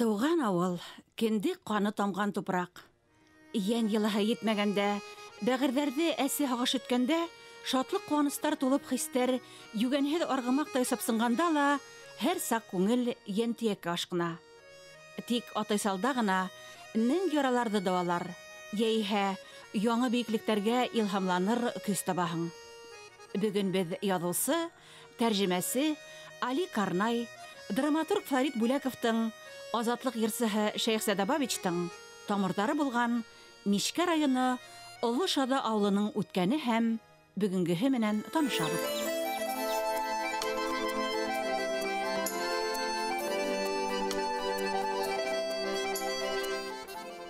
Туган авыл, кендек каны тамган тупрак. Йән йылыһы йитмәгәндә, бәгырьләрҙе әсе һағыш иткәндә, шатлык ҡыуаныстар тулып хистәр йүгәнһеҙ арғымаҡтай сапсынғанда ла һәр саҡ күңел йәнтөйәккә ашҡына. Тик Атайсалда ғына мең яраларҙы дауалар, йәиһә яңы бейеклектәргә илһамланыр көс табаһың. Бөгөн беҙ яҙыусы, тәржемәсе Али Карнай, драматург Флорид Бүләковтың, азатлыҡ йырсыһы Шәйехзада Бабичтың тамырҙары булған Мишкә районы Оло Шаҙы ауылының үткәне һәм бөгөнгөһө менән танышабыҙ.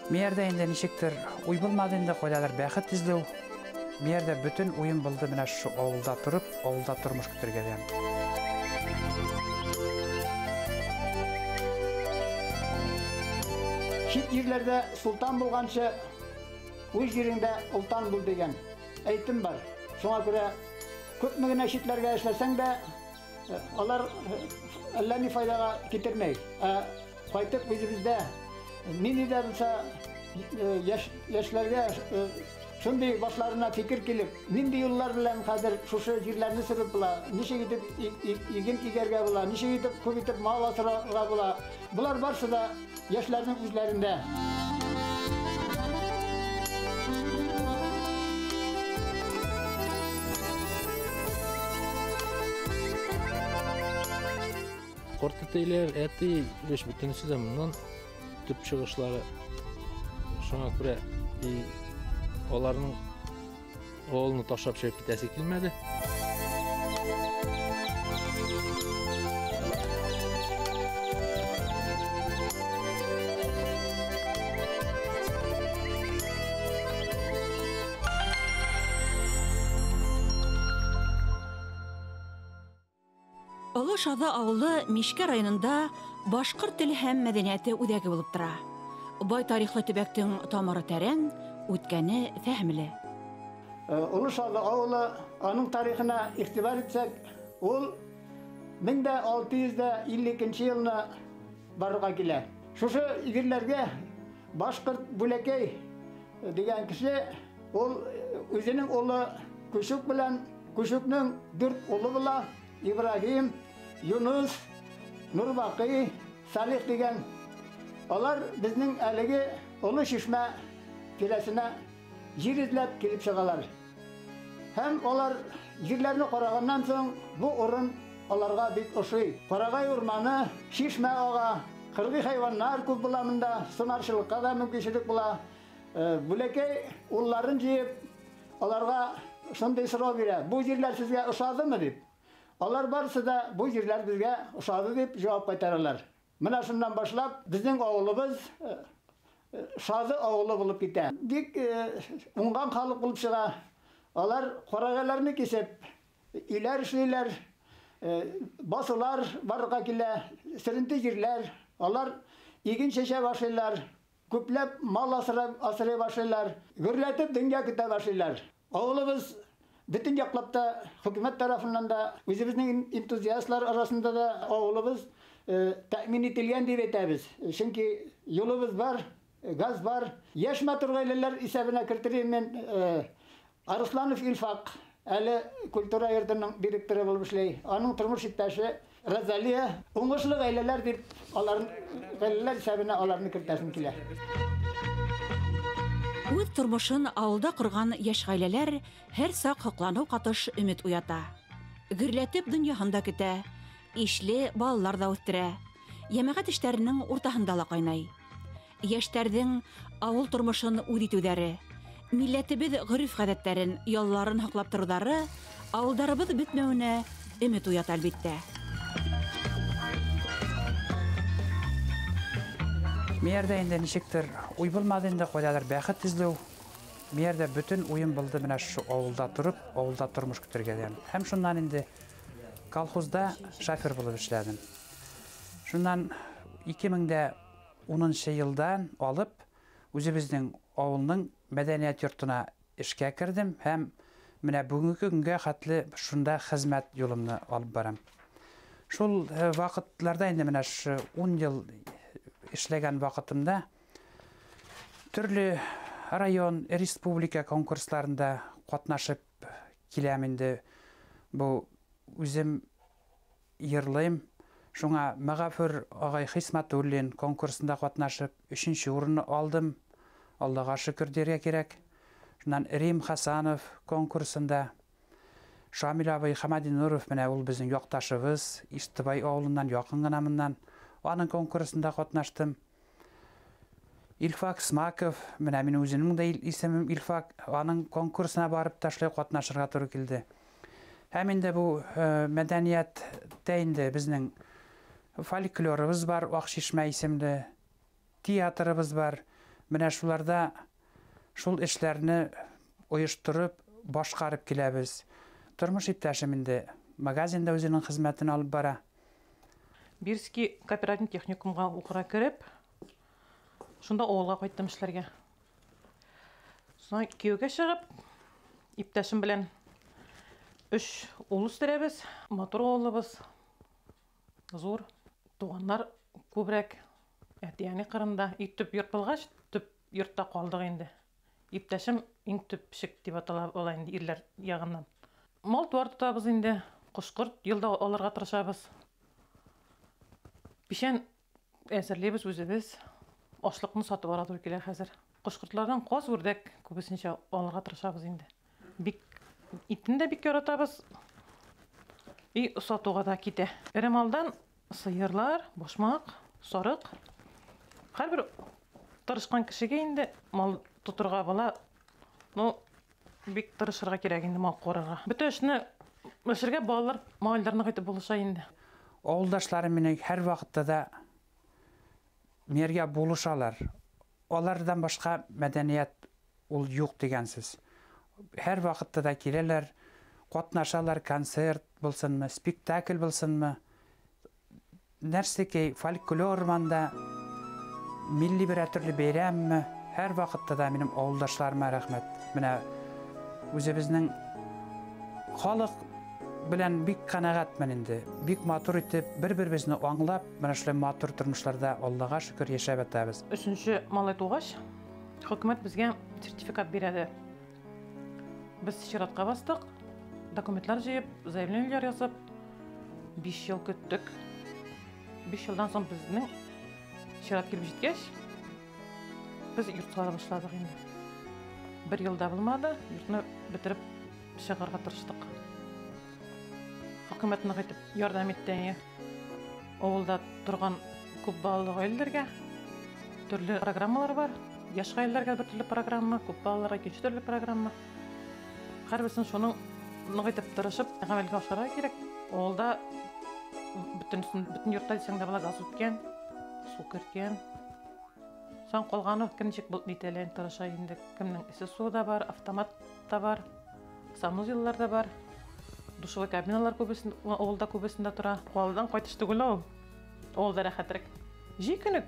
Миәрҙә инде нисектер уй булмады инде, ҡайҙалыр бәхет эҙләү. Миәрҙә бөтөн уйым булды менә шу ауылда тороп, ауылда тормош көтөргә дигән. Чит ерләрҙә солтан булғансы, үҙ ереңдә олтан бул дигән әйтем бар. Шуңа күрә күпме генә читләргә эшләсәң дә, алар әллә ни файҙаға китермәй. Ә ҡайтып үҙебеҙҙә ниндәй ҙә булһа йәшләргә шундай башларына фикер килеп, ниндәй юллар белән хәҙер шушы ерләрне сөрөп була, нисек итеп иген игәргә була, нисек итеп күп итеп мал асрарға була. Булар барсы да йәшләрнең үзләрендә. Ҡартатайлар, әтей, эш бөтөнөсө дә моннан төп чыгышлары. Шуңа күрә аларның авылны ташлап чыгып китәсе килмәде. Оло Шаҙы ауылы Мишкә районында башҡорт теле һәм мәҙәниәте үҙәге булып тора. Бай тарихлы төбәктең тамыры тәрән, үткәне фәһемле. Оло Шаҙы ауылы, аның тарихына иғтибар итсәк, ул 1652 йылына барырға килә. Шушы ерләргә башҡорт Бүләкәй дигән кеше, ул үҙенең улы Күшүк белән, Күшүкнең 4 улы була: Ибраһим, Юнус, Нурбаҡый, Салих дигән. Алар безнең әлеге Оло Шишмә тирәсенә җир эзләп килеп чыгалар. Һәм алар җирләрне караганнан соң бу урын аларга бик ошый. Карагай урманы, шишмә ага, кыргый хайваннар күп була монда, сунарчылыкка да мөмкинчелек була. Бүләкәй улларын җыеп, аларга шундый сорау бирә: бу җирләр сезгә ошадымы дип. Алар барысы да бу җирләр безгә ошады дип җавап кайтаралар. Менә шуннан башлап безнең авылыбыз Шаҙы авылы булып китә. Бик уңган халык булып чыга. Алар карагайларны кисеп, өйләр эшлиләр, басулар барлыкка килә, сөренте җирләр. Алар иген чәчә башлыйлар, күпләп мал асрый башлыйлар, гөрләтеп дөнья көтә башлыйлар. Авылыбыз бөтен яклап та, хөкүмәт тарафыннан да, үзебезнең энтузиастлар арасында да авылыбыз тәэмин ителгән дип әйтәбез. Чөнки юлыбыз бар, газ бар. Яшь матур гаиләләр исәбенә кертерим мин. Арысланов Илфак әле культура йортының директоры булып эшләй. Аның тормыш иптәше Розалия. Уңышлы гаиләләр дип аларны гаиләләр исәбенә аларны кертәсем килә. Үҙ тормошон ауылда ҡорған йәш ғаиләләр һәр саҡ һоҡланыу ҡатыш өмөт уята. Гөрләтеп донъяһын да көтә, ишле балалар ҙа үҫтерә, йәмәғәт эштәренең уртаһында ла ҡайнай. Йәштәрҙең ауыл тормошон үҙ итеүҙәре, милләтебеҙ ғөрөф-ғәҙәттәрен, ялларын һаҡлап тороуҙары ауылдарыбыҙ бөтмәүенә өмөт уята, әлбиттә. Миәрҙә инде нисектер уй булмады инде, ҡайҙалыр бәхет эҙләү. Миәрҙә бөтөн уйым булды менә шу ауылда тороп, ауылда тормош көтөргә дигән. Һәм шуннан инде колхозда шофер булып эшләдем. Шуннан 2010 йылдан алып үзебезнең авылның мәдәният йортына эшкә кердем һәм менә бүгенге көнгә хәтле шунда хезмәт юлымны алып барам. Шул вакытларда инде менә шу 10 ел Эшләгән вакытымда төрле район, республика конкурсларында катнашып киләм инде. Бу үзем йырлыйм. Шуңа Мәгафур агай Хисматуллин конкурсында катнашып, 3нче урынны алдым. Аллага шөкер дияргә кирәк. Шуннан Рим Хасанов конкурсында Шамил абый Хамадинуров, менә ул безнең якташыбыз, Иштыбай авылыннан, якын гына моннан. Аның конкурсында катнаштым. Илфак Смаков, менә мин үземнең дә исемем Илфак, аның конкурсына барып та шулай катнашырга туры килде. Һәм инде бу мәдәнияттә инде безнең фольклорыбыз бар, Ак чишмә исемле, театрыбыз бар. Менә шуларда шул эшләрне оештырып, башкарып киләбез. Тормыш иптәшем инде магазинда үзенең хезмәтен алып бара. Бирский кооператив техникумга укырга кереп, шунда авылга кайттым эшләргә. Соң кияүгә чыгып, иптәшем белән 3 ул үстерәбез. Матур авылыбыз, зур, туганнар күбрәк. Әти-әни кырында. И төп йорт булгач, төп йортта калдык инде. Иптәшем иң төпчек дип атала ала инде ирләр ягыннан. Мал-туар тотабыз инде, кош-корт елда алырга тырышабыз. Печән әзерлибез үзебез. Ашлыкны сатып ала туры килә хәзер. Кош-кортлардан каз, үрдәк күбесенчә алырга тырышабыз инде. Бик итен дә бик яратабыз. И сатуга да китә. Эре малдан сыерлар, башмак, сарык. Һәрбер тырышкан кешегә инде мал тотырга була. Ну, бик тырышырга кирәк инде мал карарга. Бөтен эшне эшләргә балалар малайларны кайтып булыша инде. Авылдашларым мине һәр вакытта да мергә булышалар. Алардан башка мәдәният ул юк дигән сүз. Һәр вакытта да киләләр, катнашалар, концерт булсынмы, спектакль булсынмы. Нәрсәкәй фольклор манда, милли бер төрле бәйрәмме, һәр вакытта да минем авылдашларыма рәхмәт. Менә үзебезнең халык белән бик канәгатьмен инде. Бик матур итеп, бер-беребезне аңлап, менә шулай матур тормышларда Аллага шөкер яшәп ятабыз. 3нче малай тугач, хөкүмәт безгә сертификат бирәде. Без чиратка бастык, документлар җыеп, заявлениеләр ясап, 5 ел көттек. 5 елдан соң безнең чират килеп җиткәч, без йорт сала башладык инде. Бер елда булмады, йортны бетереп чыгарга тырыштык. Хөкүмәт нык итеп ярдәм итте. Авылда торган күп балалы гаиләләргә төрле программалар бар. Яшь гаиләләргә бер төрле программа, күп балаларга икенче төрле программа. Һәрберсен шуның нык итеп тырышып гамәлгә ашырырга кирәк. Авылда бөтен йортта дисәң дә була, газ үткән, су керткән. Соң калганы кем ничек булып нитәлән тырыша инде. Кемнең эсе суы да бар, автомат та бар, санузеллар да бар. Душевой кабиналар күбесендә, авылда күбесендә тора. Авылдан кайтыш түгел ул. Авылда рәхәтрәк. Җәй көне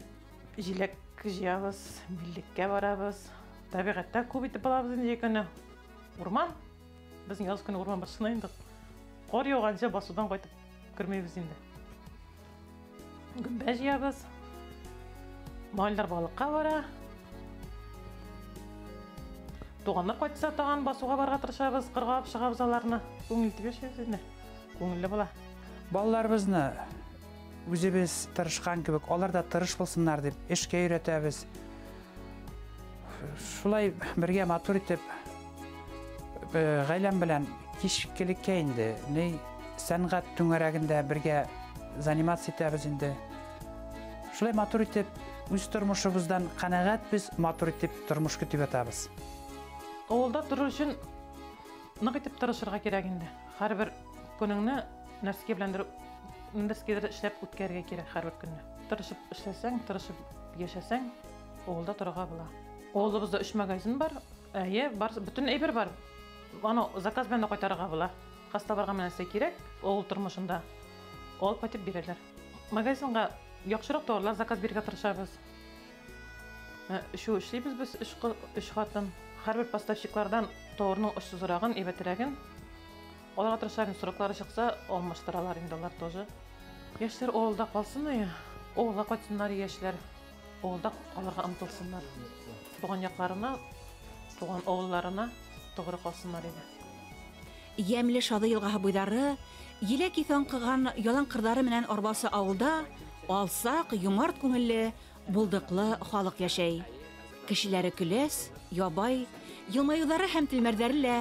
җиләк җыябыз, миллеккә барабыз. Табигатьтә күп итеп булабыз инде җәй көне. Урман. Безнең яз көне урман башына инде. Кар яуганча басудан кайтып кермибез инде. Гөмбә җыябыз. Малайлар балыкка бара. Туганнар кайтса, тагын басуга барырга тырышабыз, кырга алып чыгабыз аларны. Күңел итеп яшәйбез инде. Күңелле була. Балаларыбызны үзебез тырышкан кебек, алар да тырыш булсыннар дип эшкә өйрәтәбез. Шулай бергә матур итеп гаиләм белән кичкелеккә инде, ни сәнгать түңәрәгендә бергә заниматься итәбез инде. Шулай матур итеп үз тормышыбыздан канәгать без, матур итеп тормыш көтеп ятабыз. Авылда торыр өчен нык итеп тырышырга кирәк инде. Һәрбер көнеңне нәрсәгә беләндер, нәрсәгәдер эшләп үткәрергә кирәк һәрбер көнне. Тырышып эшләсәң, тырышып яшәсәң, авылда торырга була. Авылыбызда 3 магазин бар. Әйе, бар, бөтен әйбер бар. Аны заказ белән дә кайтарырга була. Хасталарга нәрсә кирәк, авыл тормышында алып кайтып бирәләр. Магазинга яхшырак товарлар заказ бирергә тырышабыз. Өчәү эшлибез без, өч хатын. Һәрбер поставщиклардан товарның очсызрагын, әйбәтрәген алырга тырышабыз. Сроклары чыкса, алмаштыралар инде алар тоже. Яшьләр авылда калсын, авылга кайтсыннар яшьләр. Авылда калырга омтылсыннар. Туган якларына, туган авылларына тугры калсыннар иде. Ямьле Шады елгаһы буйлары, еләк исе аңкыган ялан кырлары менән арбасы авылда алсак, юмарт күңелле, булдыклы халык яшәй. Кешеләре көләс, ябай, елмаюлары һәм телмәрдәре лә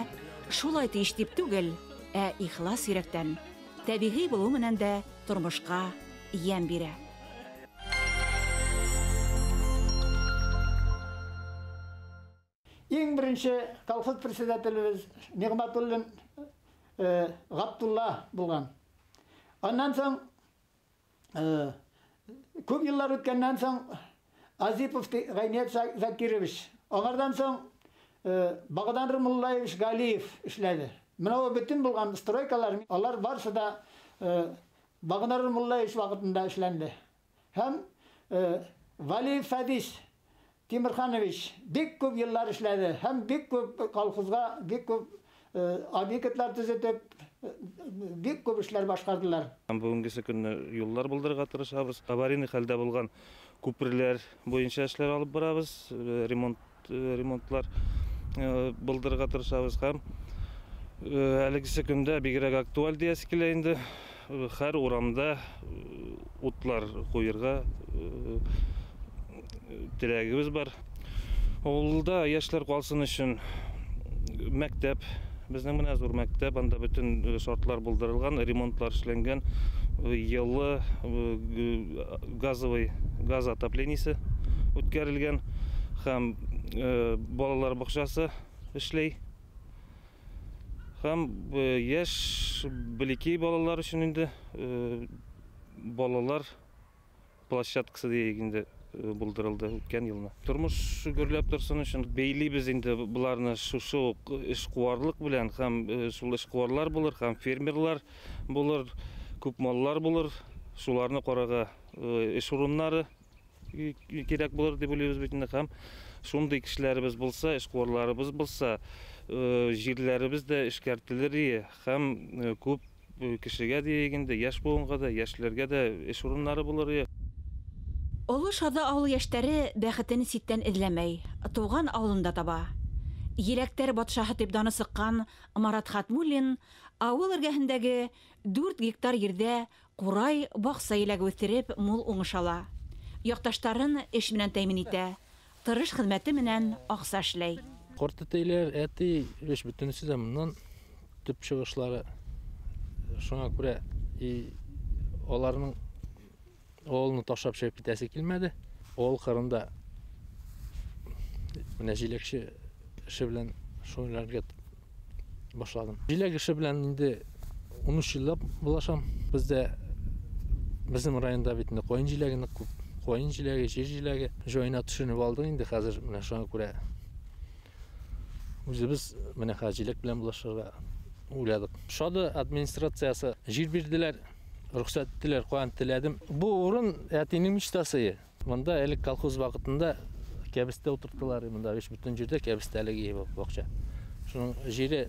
шулай тиеш дип түгел, ә ихлас йөрәктән, табигый булу менән дә тормышка ямь бирә. Иң беренче колхоз председателебез Нигъмәтуллин Габдулла булган. Аннан соң күп еллар үткәннән соң Азипов Гайният Закирович, аңардан соң Багданр Муллаевич Галиев эшләде. Менә бу бөтен булган стройкалар, алар барысы да Багданр Муллаевич вакытында эшләнде. Һәм Валиев Фәдис Тимирханович бик күп еллар эшләде һәм бик күп колхозга бик күп объектлар төзетеп, бик күп эшләр башкардылар. Бүгенгесе көнне юллар булдырырга тырышабыз. Аварийный хәлдә булган күперләр буенча эшләр алып барабыз, ремонтлар булдырырга тырышабыз һәм әлегесе көндә бигрәк актуаль диясе килә инде. Һәр урамда утлар куерга теләгебез бар. Авылда яшьләр калсын өчен мәктәп, безнең менә зур мәктәп, анда бөтен шартлар булдырылган, ремонтлар эшләнгән, елы газовый газ отоплениесе үткәрелгән һәм балалар бакчасы эшләй. Һәм яшь бәләкәй балалар өчен инде балалар площадкасы диек инде булдырылды үткән елны. Тормыш гөрләп торсын өчен бәйлибез инде буларны шушы ук эшкуарлык белән, һәм шул эшкуарлар булыр, һәм фермерлар булыр, күп маллар булыр, шуларны карарга эш урыннары кирәк булыр дип уйлыйбыз бит инде. Һәм шундый кешеләребез булса, эшкуарларыбыз булса, җирләребез дә эшкәртелер һәм күп кешегә диек инде, яшь буынга да, яшьләргә дә эш урыннары булыр. Олы Шады авыл яшьтәре бәхетен ситтән эзләмәй, туган авылында таба. Еләктәр батшаһы дип даны сыккан Марат Хатмуллин авыл эргәһендәге 4 гектар ердә курай бакса еләге үстереп мул уңыш ала. Якташтарын эш менән тәэмин итә, тырыш хезмәте менән акча эшләй. Картәтәйләр, әти, эш бөтенесе дә моннан төп чыгышлары. Шуңа күрә аларның авылны ташлап чыгып китәсе килмәде. Авыл кырында менә җиләкче эше белән шөгыльләнергә башладым. Җиләк эше белән инде 13 еллап булашам. Бездә, безнең районда бит инде каен җиләге нык күп. Каен җиләге, җир җиләге җаена төшенеп алдык инде хәзер менә шуңа күрә үзебез менә хәзер җиләк белән булашырга уйладык. Шады администрациясе җир бирделәр, рөхсәт иттеләр, каян теләдем. Бу урын әтинең мечтасы. Монда элек колхоз вакытында кәбестә утырттылар. Монда бит бөтен җирдә кәбестәлеге бакча. Шуның җире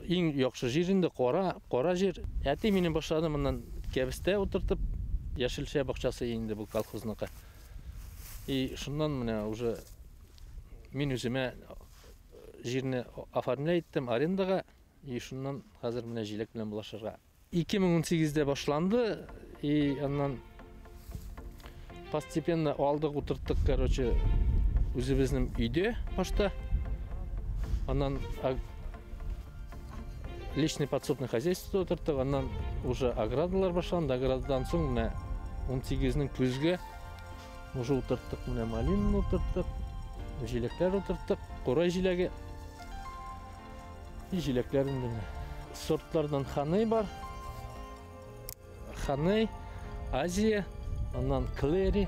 иң яхшы җир инде, кара җир. Әти мине башлады моннан кәбестә утыртып, яшелчә бакчасы инде бу колхозныкы. И шуннан менә уже мин үземә җирне оформлять иттем арендага, и шуннан хәзер менә җиләк белән булашырга. 2018-дә башланды, и аннан постепенно алдык, утырттык, короче, үзебезнең өйдә башта. Аннан личный подсобный хозяйство утырттык, аннан уже оградалар башланды. Оградадан соң менә 18-нең көзгә уже утырттык, менә малина утырттык, җиләкләр утырттык, курай җиләге. И җиләкләр инде менә. Сортлардан ханей бар. Ханей, Азия, аннан Клери.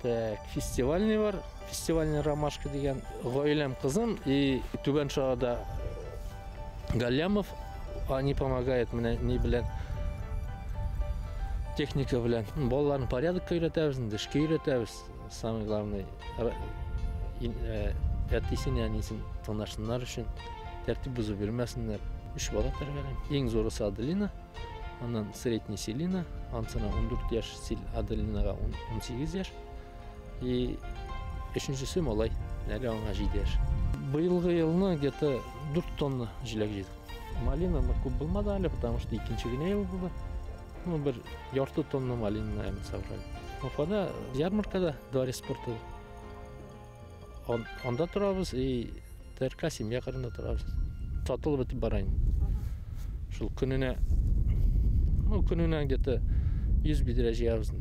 Так, фестивальный бар, фестивальный ромашка дигән. Гаиләм кызым и Түбән Шагада Галлямов, они помогают менә ни белән, техника белән. Балаларны порядокка өйрәтәбез, инде эшкә өйрәтәбез. Самое главное, әтисен, әнисен тыңлашсыннар өчен, тәртип бозып йөрмәсеннәр. 3 бала тәрбиялим. Иң зурысы Аделина, аннан средний Селина, ансына 14 яшь, Аделинага 18 яшь. И өченчесе малай, әле аңа 7 яшь. Быелгы елны где-то 4 тонна җиләк җыйдык. Малина күп булмады әле, потому что икенче генә ел булды. Ну, бер ярты тонна малина, наверное, собрали. Уфада ярмаркада, дворец спорта. Анда торабыз и ТРК семья кырында торабыз. Сатылып бетеп бара инде. Шул көненә, ну, көненә где-то 100 бидрә җыябыз.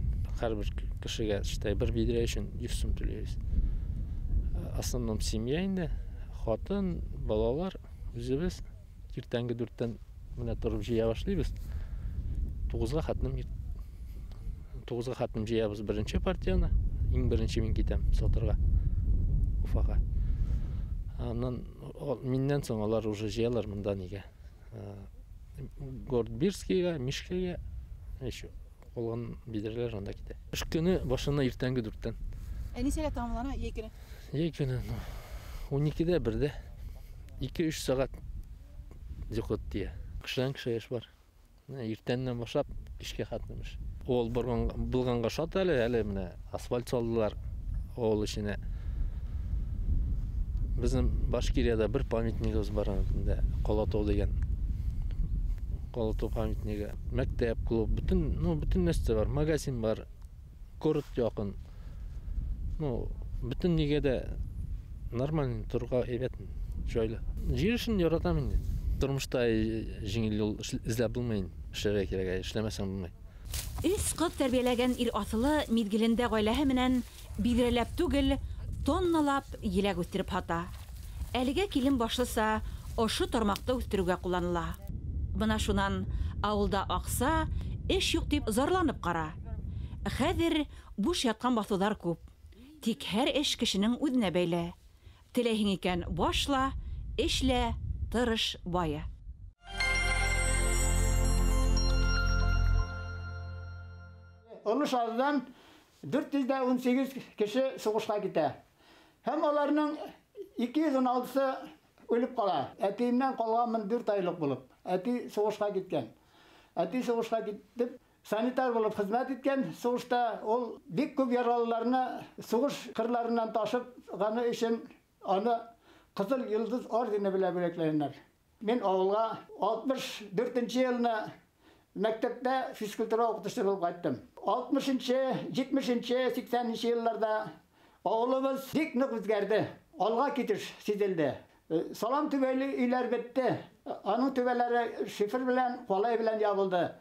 Һәрбер кешегә, считай, бер бидрә өчен 100 сум түлибез. Основном семья инде, хатын, балалар, үзебез. Иртәнге 4-тән менә торып җыя башлыйбыз. 9-га хатным җыябыз беренче партияне. Иң беренче мин китәм сатырга Уфага. Аннан миннән соң алар уже җыялар монда нигә. Город Бирскийга, Мишкәгә, еще калган бидрәләр анда китә. Эш көне башына иртәнге 4-тән. Ә ничәгә тәмамлана җәй көне? Җәй көне 12-дә 1-дә. 2-3 сәгать йокы тия. Кешедән кешегә эш бар. Иртәннән башлап кичкә хәтле эш. Ул булганга шат әле, әле менә асфальт салдылар авыл эченә. Безнең Башкириядә бер памятнигыбыз бар инде, Калатау дигән. Калатау памятнигы, мәктәп, клуб, бөтен, ну, бөтен нәрсә бар, магазин бар, город якын. Ну, бөтен нигә дә нормальный торырга әйбәт, җайлы. Җир эшен яратам инде. Тормышта җиңел юл эзләп булмый инде. Эшләргә кирәк, эшләмәсәң булмый. Өч кыз тәрбияләгән ир асылы мизгелендә гаиләһе менән бидрәләп түгел, тонналап еләк үстереп һата. Әлегә килен башласа, ошо тармакта үстерүгә кулланыла. Бына шунан авылда акса, эш юк дип зарланып кара. Хәзер буш яткан басудар күп. Тик һәр эш кешенең үзенә бәйле. Теләһең икән башла, эшлә, тырыш, бая. Олы Шаздан 418 кеше сугышка китә. Һәм аларның 216-сы үлеп кала. Әтиемнән калганмын 4 айлык булып. Әти сугышка киткән. Әти сугышка китеп, санитар булып хезмәт иткән. Сугышта ул бик күп яралыларны сугыш кырларыннан ташып ганы өчен аны Кызыл Йолдыз ордены белән бүләкләгәннәр. Мин авылга 64 елны мәктәптә физкультура укытучысы булып кайттым. 60-нчы, 70-нче, 80-нче елларда авылыбыз бик нык үзгәрде. Алга китеш сизелде. Салам түбәле өйләр бетте. Аның түбәләре шифер белән, калай белән ябылды.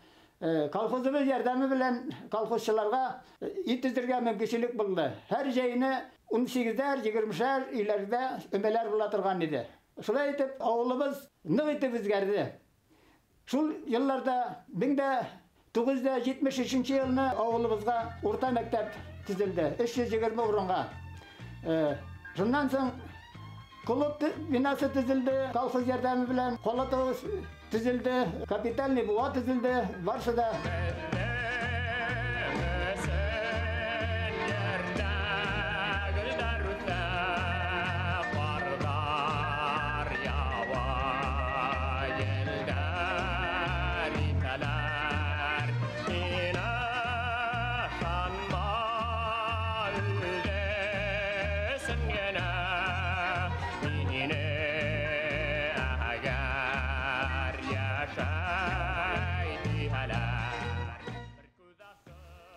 Колхозыбыз ярдәме белән колхозчыларга ит төзергә мөмкинчелек булды. Һәр җәйне 18-әр, 20-шәр өйләрдә өмәләр була торган иде. Шулай итеп авылыбыз нык итеп үзгәрде. Шул елларда 1973 елны авылыбызга урта мәктәп төзелде. 320 урынга. Шуннан соң клуб бинасы төзелде, колхоз ярдәме белән Калатау төзелде, капитальный буа төзелде, барсы да.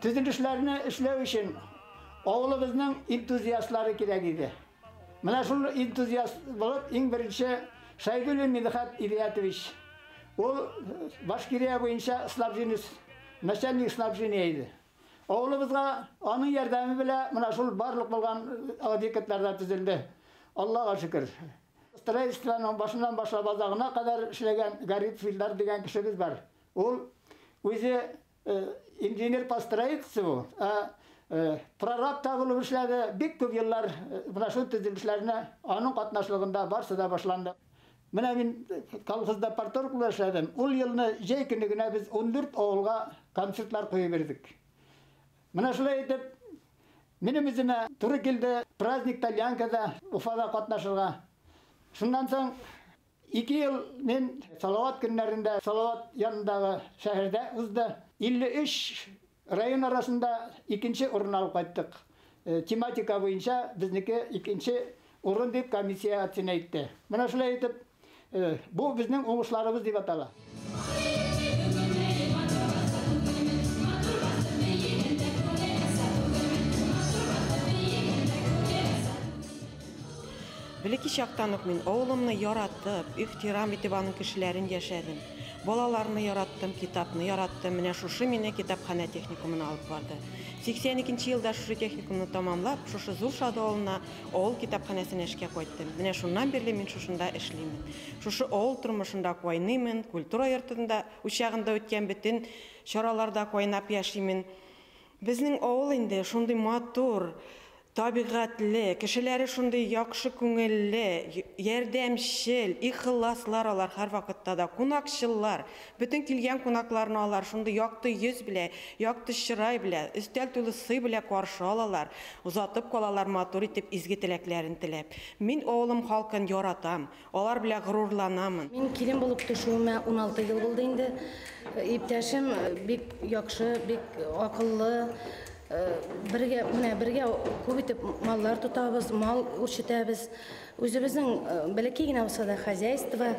Төзелешләрне эшләү өчен авылыбызның энтузиастлары кирәк иде. Менә шул энтузиаст булып иң беренче Шәйдуллин Мидхат Ильятович. Ул Башкирия буенча снабженец, начальник снабжения иде. Авылыбызга аның ярдәме белән менә шул барлык булган объектлар да төзелде. Аллага шөкер. Строительствоның башыннан башлап азагына кадәр эшләгән Гариф Филдар дигән кешебез бар. Ул үзе инженер по строительству, прораб та булып эшләде. Бик күп еллар менә шул төзелешләрне аның катнашлыгында барсы да башланды. Менә мин колхозда парторг булып эшләдем. Ул елны җәй көне генә без 14 авылга концертлар куеп бирдек. Менә шулай итеп минем үземә туры килде праздник Тальянкада Уфада катнашырга. Шуннан соң 2 ел мин Салават көннәрендә Салават янындагы шәһәрдә узды. 53 район арасында икенче урын алып кайттык. Тематика буенча безнеке икенче урын дип комиссия оцена итте. Менә шулай итеп, бу безнең уңышларыбыз дип атала. Бәләкәй чактан ук мин авылымны яратып, ихтирам итеп аның кешеләрен яшәдем. Балаларны яраттым, китапны яраттым. Менә шушы мине китапханә техникумына алып барды. 82 елда шушы техникумны тамамлап, шушы Зур Шады авылына, авыл китапханәсенә эшкә кайттым. Менә шуннан бирле мин шушында эшлимен. Шушы авыл тормышында кайныймын, культура йортында, учагында үткән бөтен чараларда кайнап яшимен. Безнең авыл инде шундый матур, табигатьле, кешеләре шундый яхшы күңелле, ярдәмчел, ихласлар алар һәр вакытта да, кунакчыллар. Бөтен килгән кунакларны алар шундый якты йөз белә, якты чырай белә, өстәл тулы сый белә каршы алалар, озатып калалар матур итеп изге теләкләрен теләп. Мин авылым халкын яратам, алар белән горурланамын. Мин килен булып төшүемә 16 ел булды инде. Иптәшем бик яхшы, бик акыллы. Бергә, менә бергә күп итеп маллар тотабыз, мал үрчетәбез. Үзебезнең бәләкәй генә булса да хозяйство.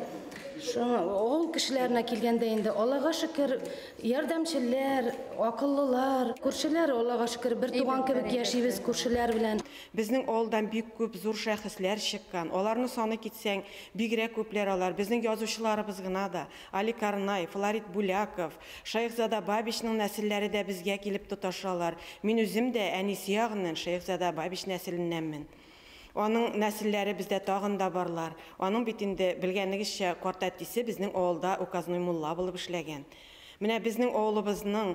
Шуңа авыл кешеләренә килгәндә инде Аллага шөкер, ярдәмчелләр, акыллылар, күршеләр Аллага шөкер, бер туган кебек яшибез күршеләр белән. Безнең авылдан бик күп зур шәхесләр чыккан. Аларны саны китсәң, бигрәк күпләр алар. Безнең язучыларыбыз гына да Али Карнай, Флорид Буляков, Шәйхзада Бабичның нәселләре дә безгә килеп тоташалар. Мин үзем дә әнисе ягыннан Шәйхзада Бабич нәселеннәнмен. Аның нәселләре бездә тагын да барлар. Аның бит инде белгәнегезчә карт әтисе безнең авылда указной мулла булып эшләгән. Менә безнең авылыбызның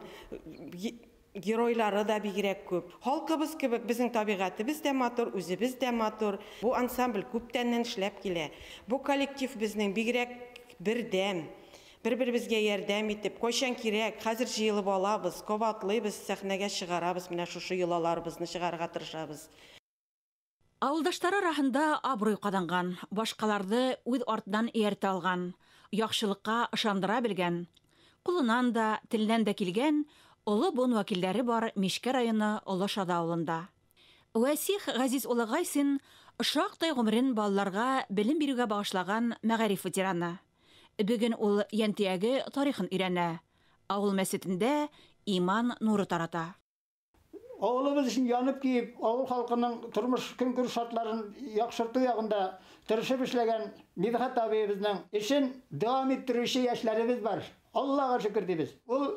геройлары да бигрәк күп. Халкыбыз кебек безнең табигатебез дә матур, үзебез дә матур. Бу ансамбль күптәннән эшләп килә. Бу коллектив безнең бигрәк бердәм. Бер-беребезгә ярдәм итеп, кайчан кирәк, хәзер җыелып алабыз, кабатлыйбыз, сәхнәгә чыгарабыз, менә шушы йолаларыбызны чыгарырга тырышабыз. Авылдашлары арасында абруй казанган, башкаларны үз артыннан ияртә алган, яхшылыкка ышандыра белгән, кулыннан да, теленнән дә килгән олы буын вәкилләре бар Мишкә районы Олы Шады авылында. Вәсих Газиз улы Гайсин шактый гомерен балаларга белем бирүгә багышлаган мәгариф ветераны. Бүген ул Янтияге тарихын өйрәнә. Авыл мәчетендә иман нуры тарата. Авылыбыз өчен янып киеп, авыл халкының тормыш көнкүреш шартларын яхшырту ягында тырышып эшләгән Мидхәт абыебызның эшен дәвам иттерүче яшьләребез бар. Аллага шөкер дибез. Ул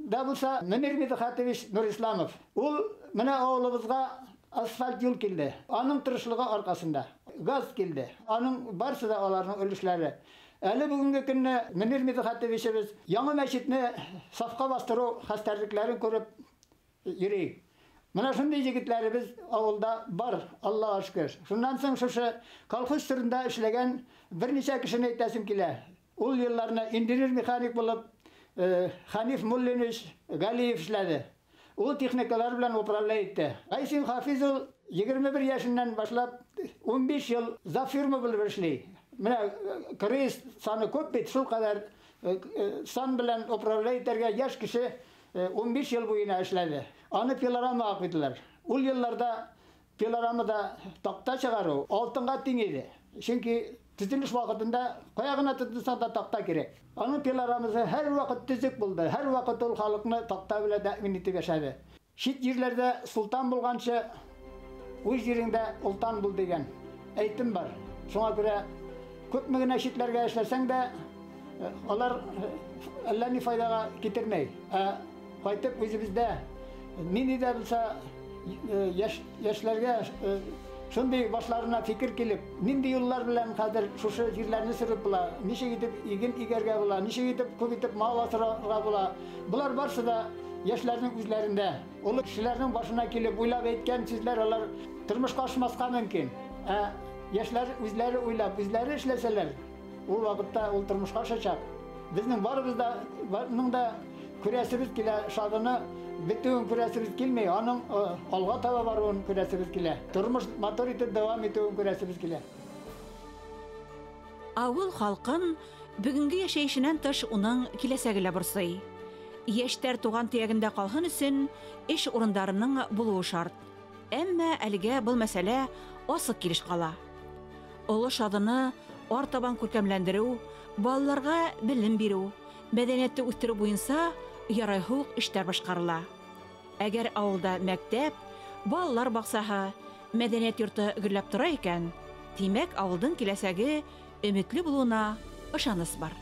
да булса Мөнир Мидхәтович Нурисламов. Ул менә авылыбызга асфальт юл килде. Аның тырышлыгы аркасында газ килде. Аның барсы да аларның өлешләре. Әле бүгенге көнне Мөнир Мидхәтовичыбыз яңа мәчетне сафка бастыру хәстәрлекләрен күреп йөри. Менә шундый егетләребез авылда бар, Аллага шөкер. Шуннан соң шушы колхоз төрендә эшләгән берничә кешене әйтәсем килә. Ул елларны инженер-механик булып Ханиф Муллинович Галиев эшләде. Ул техникалар белән управлять итте. Гайсин Хафиз ул 21 яшеннән башлап 15 ел за фирма булып эшли. Менә крыс саны күп бит, шул кадәр сан белән управлять итәргә яшь кеше 15 ел буена эшләде. Аны пилорамага куйдылар. Ул елларда пилорамада такта чыгару алтынга тиң иде. Чөнки төзелеш вакытында кая гына тотынсаң да такта кирәк. Аның пилорамасы һәр вакыт төзек булды. Һәр вакыт ул халыкны такта белән тәэмин итеп яшәде. Чит җирләрдә султан булганчы, үз җиреңдә ултан бул дигән әйтем бар. Шуңа күрә күпме генә читләргә эшләсәң дә, алар әллә ни файдага китермәй. Ә кайтып үзебездә нинди дә булса яшьләргә шундый башларына фикер килеп, нинди юллар белән хәзер шушы җирләрне сөреп була, ничек итеп иген игәргә була, ничек итеп күп итеп мал асрарга була. Болар барсы да яшьләрнең үзләрендә. Олы кешеләрнең башына килеп уйлап әйткән сүзләр алар тормышка ашмаска мөмкин. Ә яшьләр үзләре уйлап, үзләре эшләсәләр, ул вакытта ул тормышка ашачак. Безнең барыбыз да, барының да күрәсебез килә, Шадыны бетүен күрәсебез килми, аның алга таба баруын күрәсебез килә. Тормыш матур итеп дәвам итүен күрәсебез килә. Авыл халкын бүгенге яшәешеннән тыш уның киләсәге лә борсый. Яшьтәр туган төягендә калган өчен эш урындарының булуы шарт. Әмма әлегә был мәсьәлә асык килеш кала. Олы Шадыны артабан күркәмләндерү, балаларга белем бирү, мәдәниятте үстерү буенча ярайһы ук эшләр башкарыла. Әгәр авылда мәктәп, балалар бакчаһы, мәдәният йорты гөрләп тора икән, димәк, авылдың киләчәге өметле булуына ышаныч бар.